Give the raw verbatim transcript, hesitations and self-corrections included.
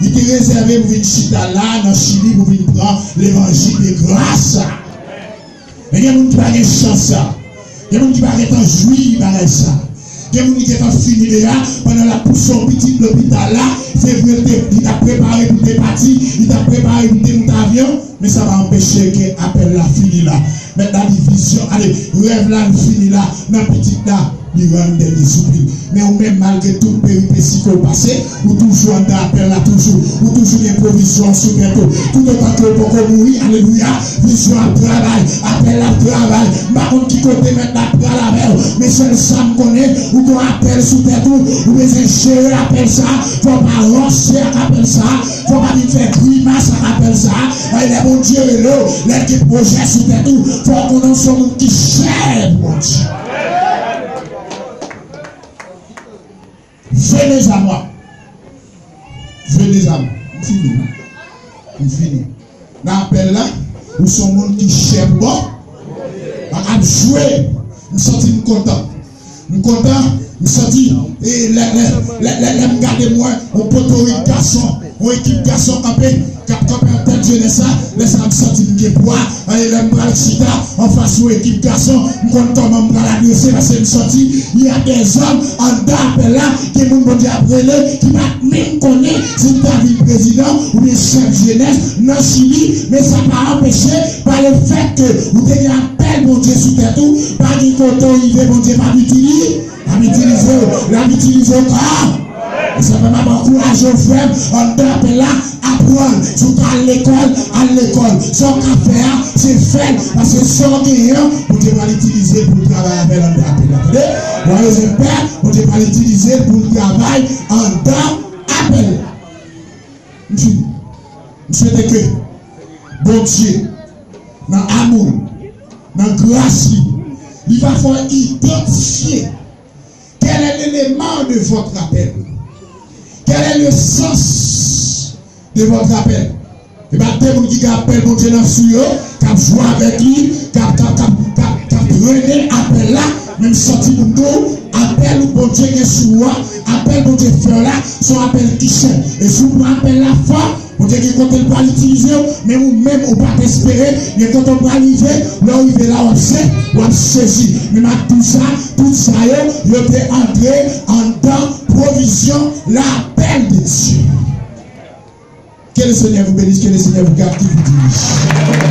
Li te rezève pou vin chita la nan Chili pou vin pran levanjil de gras la. Men gen moun ki pa gen chans sa. Gen moun ki pa gentan jwi bagay sa. Gen moun ki gentan fini deja, pandan l ap pouse yon pitit lopital la, se vre l te, li t ap prepare pou te pati, li t ap prepare pou te moute avyon, men sa pa anpeche ke apèl la fini la. Mèt la di vizyon, ale, rèv la l fini la, nan pitit la, li rann dènye soupil. Men ou menm, malgre tout peripesi ke w pase, ou toujou anndan apèl la toujou. Ou toujou gen pwovizyon sou tèt ou. Toutotan ke w poko mouri, alelouya, vizyon ap travay, apèl la ap travay. M pa konn ki kote Mèt la pral avè w, men sèl sa m konnen, ou gen apèl sou tèt ou, ou bezwen jere apèl sa, fò w pa ranse ak apèl sa, fò w pa vin fè grimas ak apèl sa. Ay, lè Bondye rele w, lè l gen pwojè sou tèt ou, fò w konnen w se yon moun ki chè pou Bondye. Venez à moi. Venez à moi. M fini. M fini. Nan apèl la, ou se yon moun ki chè pou Bondye. M ap jwe. M santi m kontan. M kontan. M santi, e lè, lè, lè, lè, lè m gade mwen, yon potorik gason, yon ekip gason kanpe, k ap kanpe an tèt jenès la, lè sa a m santi m gen pwa. Anyen lè m pral chita anfas yon ekip gason, m konn kòman m pral adrese, paske m santi y a des hommes anndan apèl la, gen moun Bondye ap rele ki pa t menm konnen si l ta vin prezidan oubyen chèf jenès nan Chili, men sa pa anpeche, pa le fèt ke ou te gen apèl Bondye sou tèt ou, pa gen kote w rive Bondye p ap itilize. L ap itilize w, l ap itilize w kòman? E sa fè m ap ankouraje w, frè m, anndan apèl la, aprann. Si w ka al lekòl, al lekòl. Sa w ka fè a, se fè l. Paske sa w genyen an, Bondye pral itilize l pou l travay avè l anndan apèl la. Tande? W a rezon pè, Bondye pral itilize l pou l travay anndan apèl la. M fini. M swete ke Bondye, nan amou l, nan gras li, li va fè w idantifye quel est l'élément de votre appel. Quel est le sens de votre appel? E pa de moun ki gen apèl Bondye nan sou yo, k ap jwe avèk li, k ap, k ap, k ap, k ap, k ap trennen apèl la, men m santi pou m di w, apèl ou Bondye gen sou ou a, apèl Bondye fè w la, se yon apèl ki chè. E si w pran apèl la fò, Bondye gen kote l pral itilize w, men ou menm ou pa t espere, gen kote w pral rive, lè w rive la w ap se, w ap sezi. Men m ap di w sa, tout sa yo, yo te antre anndan pwovizyon lapèl de Dye. Que le Seigneur vous bénisse, que le Seigneur vous garde, qu'il vous dirige.